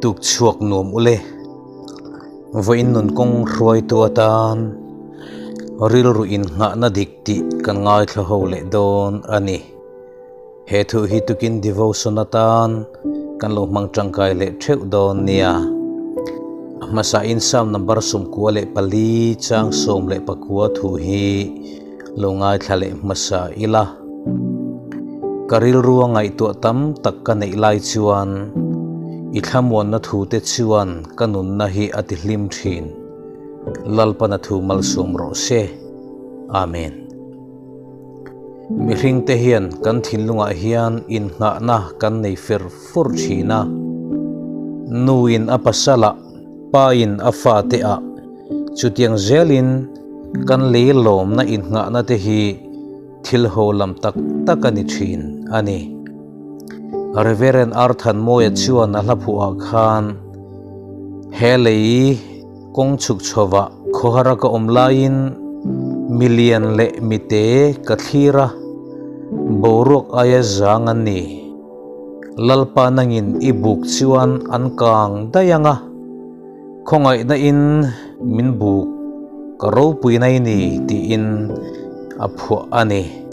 Tuk chhuak nuam ule. Vawiin nun kawng hruaitu atan rilru innghahna dik tih kan ngaithla ho leh dawn a ni. He thu hi tukin devotion atan kan lo hmang tangkai leh theuh dawn nia. A hmasain Psalm number 94 chang 19 thu hi lo ngaithla leh hmasa ila. Ka rilru a ngaihtuah tam tak ka neih lai chuan i thlamuanna thute chuan ka nunna hi a tihlim thin. Lalpana thu malsawm rawh se. Amen. Mihringte hian kan thinlungah hian innghahna kan nei fer fur thin a. Nuin a pasalah, pain a fate ah chutiang zelin kan lei lawmna innghahna te hi thil ho lam tak tak a ni thin a ni. Reverend Arthan Mawia chuan a hlaphuah khan he lei kawng chhuk chhovah khawhara ka awm laiin milian leh mite ka thlir a, boruak aia zang an ni. Lalpa nangin i buk chuan an kang daih ang a, khawngaihna in min buk ka ropui nai ni tiin a phuah a ni.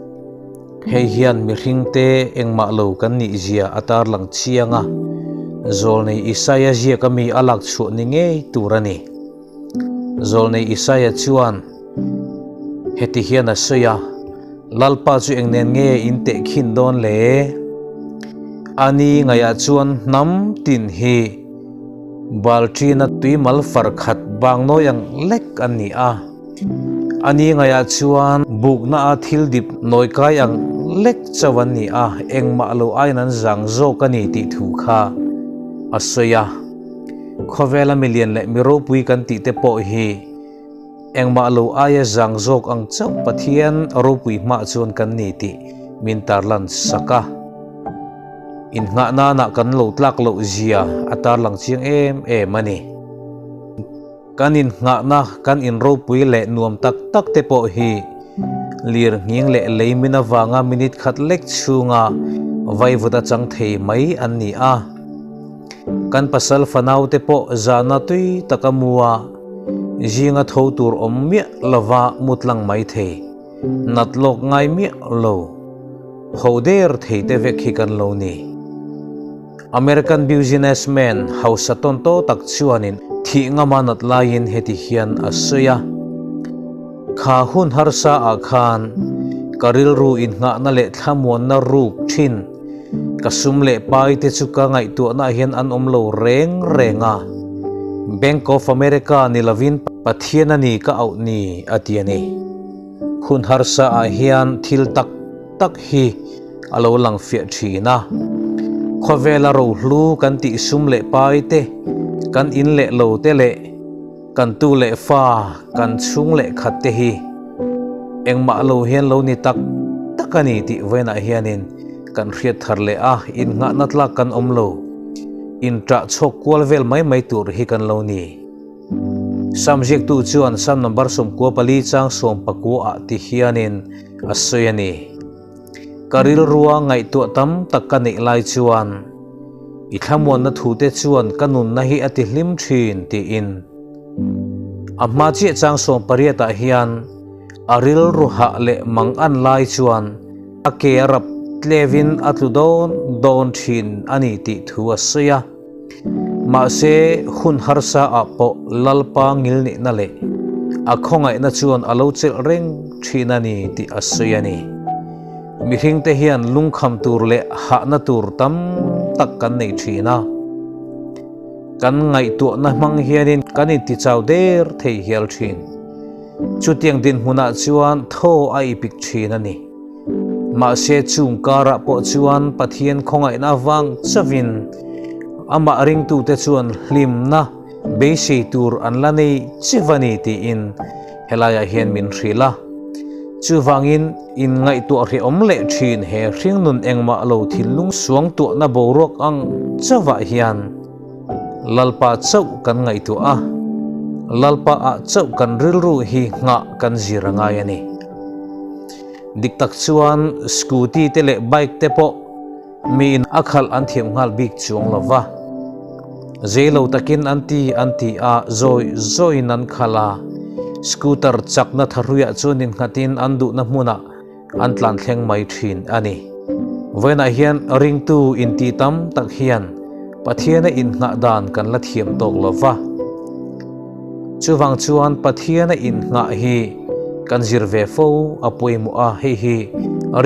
Hei hian mihringte engmah lo kan nih zia a tarlang chiang a, Zawlnei Isaia ziaka mi a lak chhuah ni ngei tur a ni. Zawlnei Isaia chuan heti hian a sawi a, Lalpa chu eng nen nge in tehkhin dawn le? A ni ngaihah chuan hnam tin hi Balṭina tuimal far khat bang nawi ang lek an ni a. A ni ngaihah chuan bukna a thil dip nawi kai ang lek chauh an ni a, engmah lo aiin an zang zawk a ni tih thu kha a sawi a. Khawvela milian leh mi ropui kan tih te pawh hi Engmah lo aia zang zawk ang chauh Pathian ropui hmah chuan kan ni tih min tarlan sak a. Innghah nana kan lo tlak loh zia a tarlang chiang em em a ni. Kan innghahna, kan inropui leh nuam tak tak te pawh hi lir nghing leh lei min avanga minute khat lek chhunga vaivut a chang thei mai an ni a. Kan pasal fanau te pawh zana tui taka mua zinga tho tur awm miah lova mutlang mai thei, nat lawk ngai miah lo, ho der thei te vek hi kan lo ni. American businessman hausa tawn to tak chuanin thih ngama nat laiin heti hian a sawi a, Kha hun harsa ah khan ka rilru innghahna leh thlamuanna ruk thin, Ka sum leh pai te chu ka ngaihtuahna ah hian an awm lo reng reng a, Bank of America ni lovin Pathian a ni ka auh ni a ti a ni. Hun harsa ah hian thil tak tak hi a lo lang fiah thin a. Khawvela rohlu kan tih sum leh pai te, kan in leh lo te leh kan tu leh fa kan chhung leh khat te hi engmah lo hian lo ni tak tak a ni tih vawiinah hianin kan hriat thar leh a, innghahna tlak kan awm lo, inṭah chhawk kual vel mai mai tur hi kan lo ni. Sam ziaktu chuan Sam number 14 chang 19 ah ti hianin a sawi a ni. Ka rilrua ngaihtuah tam tak ka neih lai chuan i thlamuanna thute chuan ka nunna hi a ti hlim thin tiin a hma chiah chang 18 ah hian a rilru hah leh mang an lai chuan a ke a rap tlevin a tlu dawn dawn thin a ni tih thu a sawi a. Mahse, hun harsa ah pawh Lalpa ngilnihna leh a khawngaihna chuan a lo chelh reng thin a ni tih a sawi a ni. Mihringte hian lungkham tur leh hahna tur tam tak kan nei thin a. Kan ngaihtuahna hmang hianin kan intichau der thei hial thin. Chutiang dinhmunah chuan thaw a ipik thin a ni. Mahse chung karah pawh chuan Pathian khawngaihna avang chauhin amah ringtute chuan hlimna beisei tur an la nei chiv a ni tiin helaiah hian min hrilh a. Chuvangin inngaihtuah hrehawm leh thin he hringnun engmah lo thinlung suangtuahna boruak ang chauhah hian Lalpa chauh kan ngaihtuah a, Lalpa ah chauh kan rilru hi nghah kan zir a ngai a ni. Dik tak chuan scooty te leh bike te pawh miin a khalh an thiam nghal bik chuang lo va. Zei lo takin an ti an ti a, zawi zawiin an khalh a. Scooter chakna tharhuiah chuan innghatin an duhna hmunah an tlan thleng mai thin a ni. Vawiinah hian ringtu inti tam tak hian Pathiana innghah dan kan la thiam tawk lo va. Chuvang chuan Pathiana innghah hi kan zir ve fo a pawimawh a, hei hi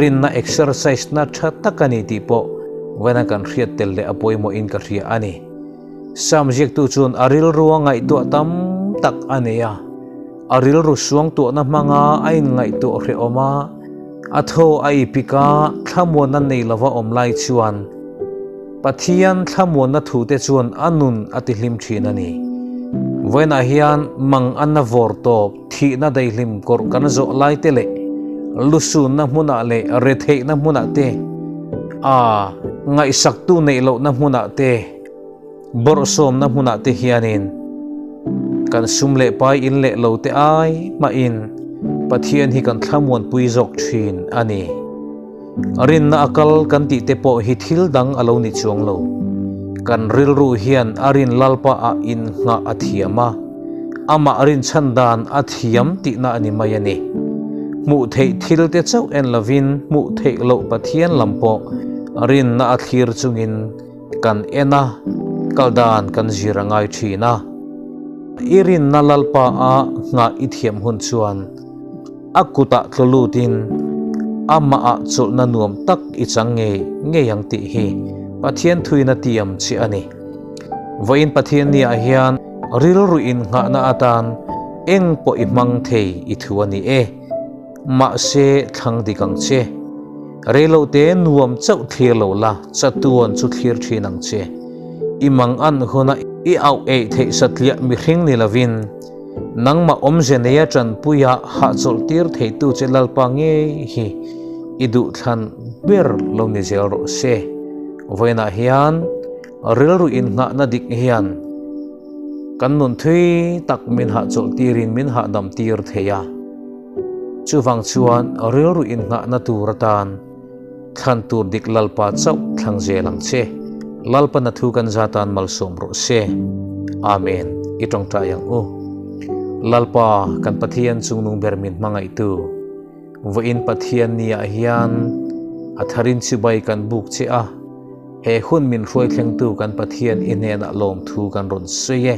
rinna exercise na tha tak a ni tih pawh vawiina kan hriat tel leh a pawimawhin ka hria a ni. Sam ziaktu chuan a rilrua ngaihtuah tam tak a nei a. A rilru suangtuahna hmanga a inngaihtuah hrehawm a, a thaw a ipik a, thlamuanna nei lova awm lai chuan Pathian thlamuanna thute chuan a nun a tihlim thin a ni. Vawiinah hian mang anna vawr tawp, thihna daihlim kawrh kan zawh lai te leh lusunna hmunah leh retheihna hmunah te, a ngaihsaktu neih lohna hmunah te, Bawrhsawmna hmunah te hianin kan sum leh pai in leh lo te ai mahin Pathian hi kan thlamuanpui zawk thin a ni. Rinna a kal kan tih te pawh hi thil dang a lo ni chuang lo. Kan rilru hian a rin lalpa ah innghah a thiam a, amah rinchhan dan a thiam tihna a ni mai a ni. Hmuh theih thil te chauh en lovin hmuh theih loh Pathian lam pawh rinna a thlir chungin Kan en a, kal dan kan zir a ngai thin a. I rinna Lalpa a nghah i thiam hun chuan a kutah tlu lutin amahah chawlhna nuam tak i chang ngei ngei ang tih hi Pathian thuin a tiam che a ni. Vawiin Pathian niah hian rilru innghahna atan eng pawh i hmang thei i thu a ni e. Mahse thlang dik ang che. Reilote nuam chauh thlir lo la, chatuan chu thlir thin ang che. I mang an huna i auh eih theih satliah mihring ni lovin, nangmah awmze neia tanpuia hahchawlh tir theitu che Lalpa ngei hi i duhthlan ber lo ni zel rawh se. Vawiinah hian rilru innghahna dik hian kan nun thui tak min hahchawlh tirin min hahdam tir thei a. Chuvang chuan rilru innghahna tur atan thlan tur dik Lalpa chauh thlang zel ang che. Lalpana thu kan za tan malsawm rawh se. Amen. I tawngtai ang u. Lalpa, kan Pathian chungnung ber min hmangaihtu, vawiin Pathian niah hian a tharin chibai kan buk che a, he hun min hruai thlengtu kan Pathian i hnenah lawmthu kan rawn sawi e.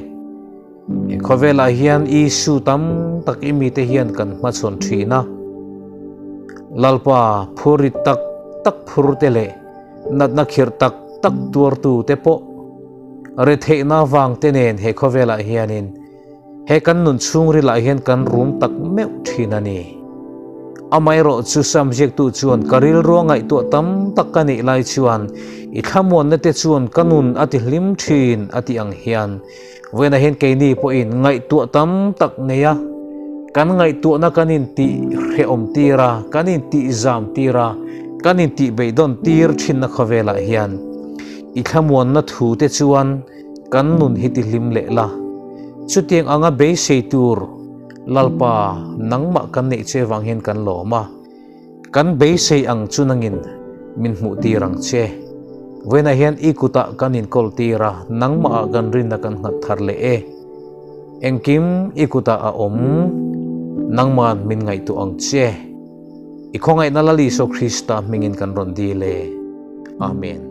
He khawvelah hian Isu tam tak i mite hian kan hmachhawn thin a. Lalpa phurrit tak tak phur te leh natna khirh tak tak tuartu te pawh retheihna vang te nen he khawvelah hianin he kan nun chhungrilah hian kan rum tak meuh thin a ni. Amaherawh chu Sam ziaktu chuan ka rilrua ngaihtuah tam tak ka nih lai chuan i thlamuanna te chuan ka nun a ti hlim thin a tih ang hian Vawiinah hian keini pawhin ngaihtuah tam tak nei a, kan ngaihtuahna kan intih hrehawm tir a, kan intih zam tir a, kan intih beidawn tir thinna khawvelah hian i thlamuanna thu te chuan kan nun hi ti hlim leh la. Chutiang anga beisei tur Lalpa nangmah kan neih che vang hian kan lawm a. Kan beisei ang chu nangin min hmuh tir ang che. Vawiinah hian i kutah kan inkawl tir a, nangmahah kan rinna kan nghat thar leh e. Engkim i kutah a awm, nangma'n min ngaihtuah ang che. I khawngaihna Lal Isua Krista hmingin kan rawn dil e. Amen.